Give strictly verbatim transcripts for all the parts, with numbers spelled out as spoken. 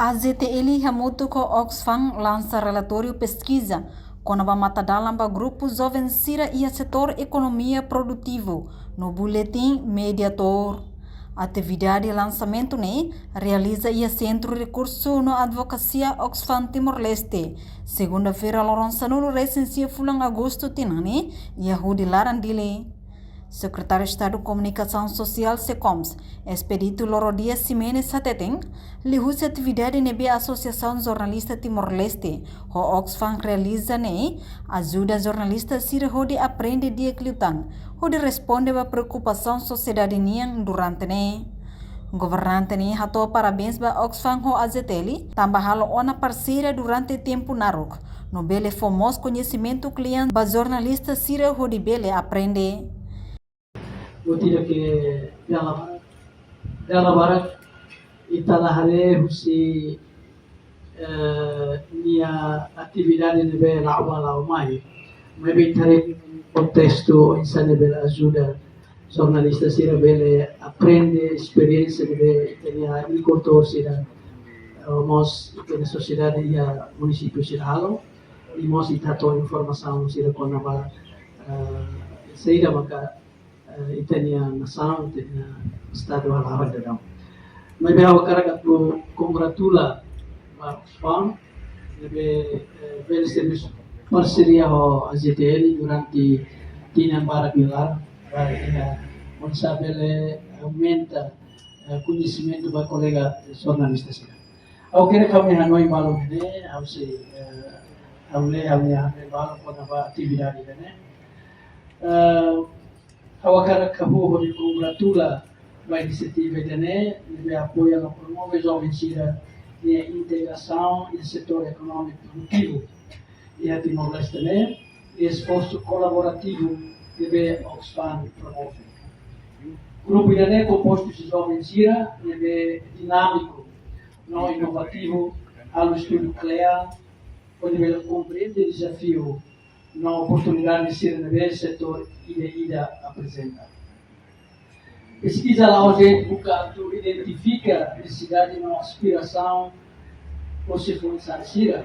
AZTL hamutuk ho Oxfam lansa relatóriu peskiza kona-ba matadalan ba grupu joven sira iha setór ekonomia produtivu no buletin Mediator. Atividade lansamentu ne'e realiza iha Sentru Rekursu no Advokasia Oxfam Timor-Leste, segunda-feira, loron sanulu-resin-sia fulan Agostu tinan ne'e, iha Hudi Laran, Dili. Sekretáriu Estadu Komunikasaun Sosiál, SECOMS, Expedito Loro Dias Ximenes hateten, liuhusi atividade ne'ebé Asosiasaun Jornalista Timor-Leste ho Oxfam realiza ne'e, ajuda jornalista sira hodi aprende di'ak liután hodi responde ba preokupasaun sosiedade nian durante ne'e. Governante ne'e hato'o parabéns ba Oxfam ho AZTL, tanba halo ona parseria durante tempu naruk, no bele fó mós koñesimentu kle'an ba jornalista sira hodi bele aprende. Buat ida ke dala barak, dala barak ita la haree husi, eh, nia atividade ne'ebé la'o bá la'o mai. Maibé ita haree kontestu oinsá ne'ebé la ajuda jornalista sira bele aprende esperiénsia ne'ebé ita-nia agrikultór sira, eh, mós ita-nia sosiedade iha munisípiu sira halo, i mós ita hato'o informasaun sira kona-ba, eh, saida maka, eh, ita-nia nasaun, ita-nia estadu hala'o ba daudaun. Maibé ha'u hakarak atu kongratula ba Oxfam, ne'ebé, eh, bele servisu parseria ho AZTL durante tinan barak nia laran, ba, eh, oinsá bele aumenta, eh, koñesimentu ba kolega jornalista sira. Ha'u hakarak ha'u-nia hanoin balu ne'e, ha'u sei, eh, ha'u lee ha'u-nia hanoin balu kona-ba atividade ne'e. Eh, ha'u hakarak hahú hodi kongratula ba inisiativa ida-ne'e, ne'ebé apoia no promove joven sira-nia integrasaun iha setór ekonómiku produtivu iha Timor-Leste ne'e, i esforsu kolaborativu ne'ebé Oxfam promove. Grupu ida-ne'e kompostu husi joven sira ne'ebé dinámiku no inovativu, halo estudu kle'an, hodi bele komprende dezafiu no oportunidade sira ne'ebé setór ida-ida aprezenta. Peskiza la'ós de'it buka atu identifika nesesidade no aspirasaun husi foinsa'e sira,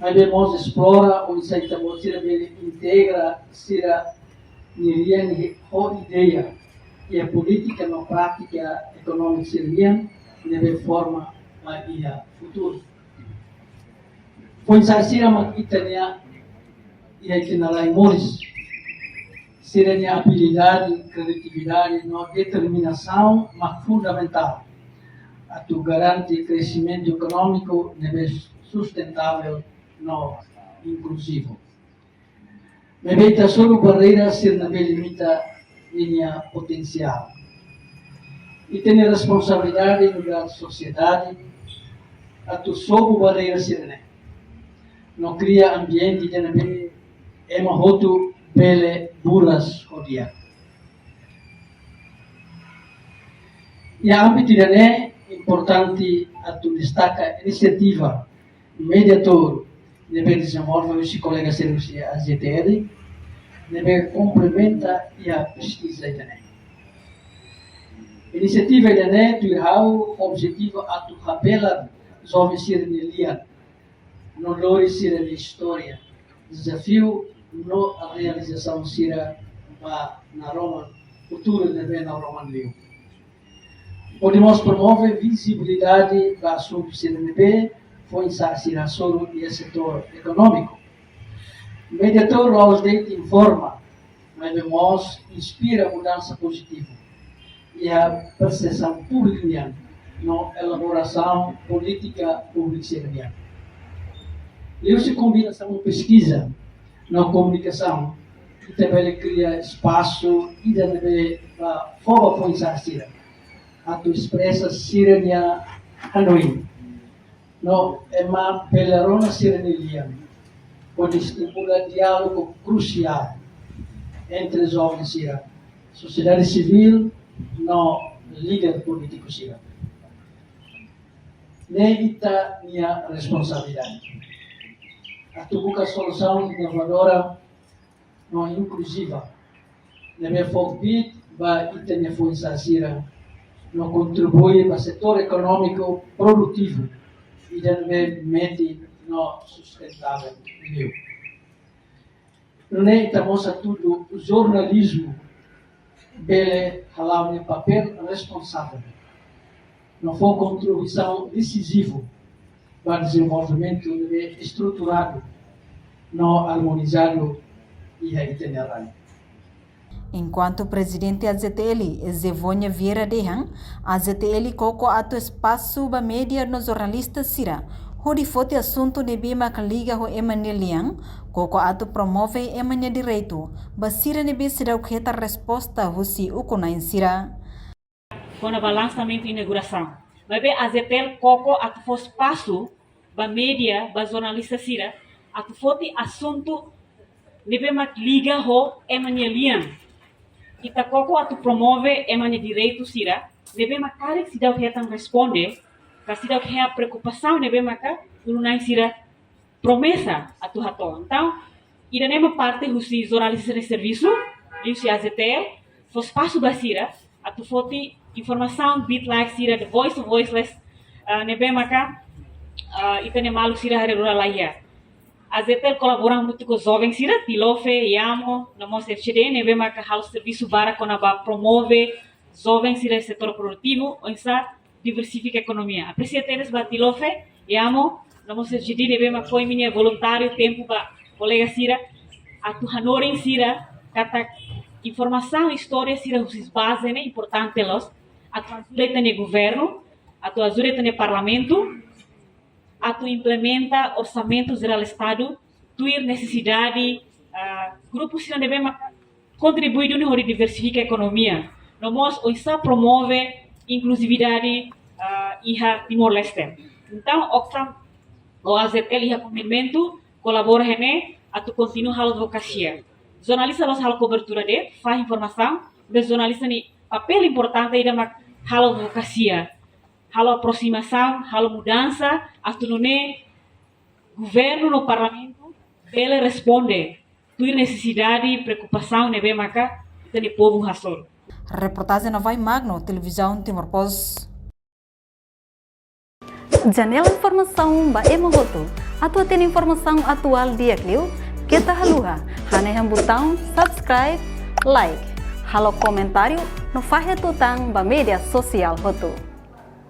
maibé mós esplora oinsá ita-boot sira bele integra sira-nia lian ho ideia iha polítika no prátika ekonómika sira-nian ne'ebé forma ba iha futuru. Foinsa'e sira mak ita-nia iha ita-nia rai moris. Sira-nia abilidade, kriatividade no determinasaun mak fundamentál atu garante kresimentu ekonómiku ne'ebé sustentável no inkluzivu. Maibé ita hasoru barreira sira ne'ebé limita ninia potensiál. Ita-nia responsabilidade nu'udar sosiedade atu sobu barreira sira-ne'e no kria ambiente ida ne'ebé ema hotu bele buras ho di'ak. Iha ámbitu ida-ne'e importante atu destaka inisiativa Mediator ne'ebé dezenvolve husi kolega sira husi AZTL, ne'ebé komplementa iha peskiza ida-ne'e. Inisiativa ida-ne'e tuir ha'u objetivu atu habelar joven sira-nia lian no lori sira-nia istória, dezafiu no realizasaun sira ba naroman, futuru ne'ebé naroman liu. Hodi mós promove vizibilidade ba asuntu sira ne'ebé foinsa'e sira hasoru iha setór ekonómiku. Mediator la'ós de'it informa, maibé mós inspira mudansa pozitivu iha persepsaun públiku nian no elaborasaun polítika públika sira-nian. Liuhusi kombinasaun peskiza no komunikasaun, ita bele kria espasu ida ne'ebé ba fó ba foinsa'e sira atu espresa sira-nia hanoin no ema bele rona sira-nia lian, hodi estimula diálogu krusiál entre joven sira, sosiedade sivíl no líder polítiku sira. Ne'e ita-nia responsabilidade atu buka solusaun inovadora no inkluziva ne'ebé fó kbiit ba ita-nia foinsa'e sira no kontribui ba setór ekonómiku produtivu ida ne'ebé mete no sustentável liu. Nune'e ita mós hatudu jornalizmu bele hala'o nia papél responsavel no fó kontribuisaun desizivu ba dezenvolvimentu ne'ebé estruturadu no armonizadu iha ita-nia rai. Enkuantu Prezidente A Z T L, Zevonia Vieira dehan, A Z T L koko atu espasu ba média no jornalista sira hodi foti asuntu ne'ebé mak liga ho ema nia lian, koko atu promove ema nia direitu ba sira ne'ebé seidauk hetan resposta husi ukun-na'in sira. Kona-ba lansamentu inaugurasaun. Maibé A Z T L koko atu fó espasu ba média, ba jornalista sira, atu foti asuntu ne'ebé mak liga ho ema nia lian. Ita koko atu promove ema nia direitu sira, ne'ebé mak karik seidauk hetan responde, ka seidauk hetan preokupasaun ne'ebé maka ulun-na'in sira promesa atu hato'o. Entaun, ida-ne'e mak parte husi jornalista nia servisu, husi A Z T L, fó espasu ba sira, atu foti informasaun, bit like sira, the voice of voiceless, ah, ne'ebé maka, ah, ita-nia maluk sira haree rua laiha. A Z T L kolabora hamutuk ho joven sira, Tilofe, Yamo, no mós R C D, ne'ebé maka halo servisu barak kona-ba promove joven sira setór produtivu, oinsá diversifika ekonomia. Apresia tebes ba Tilofe, Yamo, no mós R C D ne'ebé mak fó imi-nia voluntáriu tempu ba kolega sira, atu hanorin sira katak informasaun, istória sira husi baze ne'e importante loos, atu ajuda ita-nia governu, atu ajuda ita-nia parlamentu, atu implementa Orsamentu Jerál Estadu, tuir nesesidade, ah, grupu sira ne'ebé mak kontribui duni hodi diversifika ekonomia, no mós oinsá promove inkluzividade, ah, iha Timor-Leste. Entaun, Oxfam ho A Z T L iha komitmentu kolabora iha ne'e atu kontinua halo advokasia. Jornalista la'ós halo kobertura de'it, fahe informasaun, maibé jornalista nia papél importante ida mak halo advokasia, halo aproximasaun, halo mudansa, atu nune'e governu no parlamentu bele responde tuir nesesidade, preokupasaun ne'ebé maka ita-nia povu hasoru. Reportajen Novai Magno, Televizaun Timor Post. Janela informasaun ba ema hotu. Atu hatene informasaun atuál di'ak liu, keta haluha hanehan butaun subscribe, like, halo komentáriu no fahe tutan ba média sosiál hotu.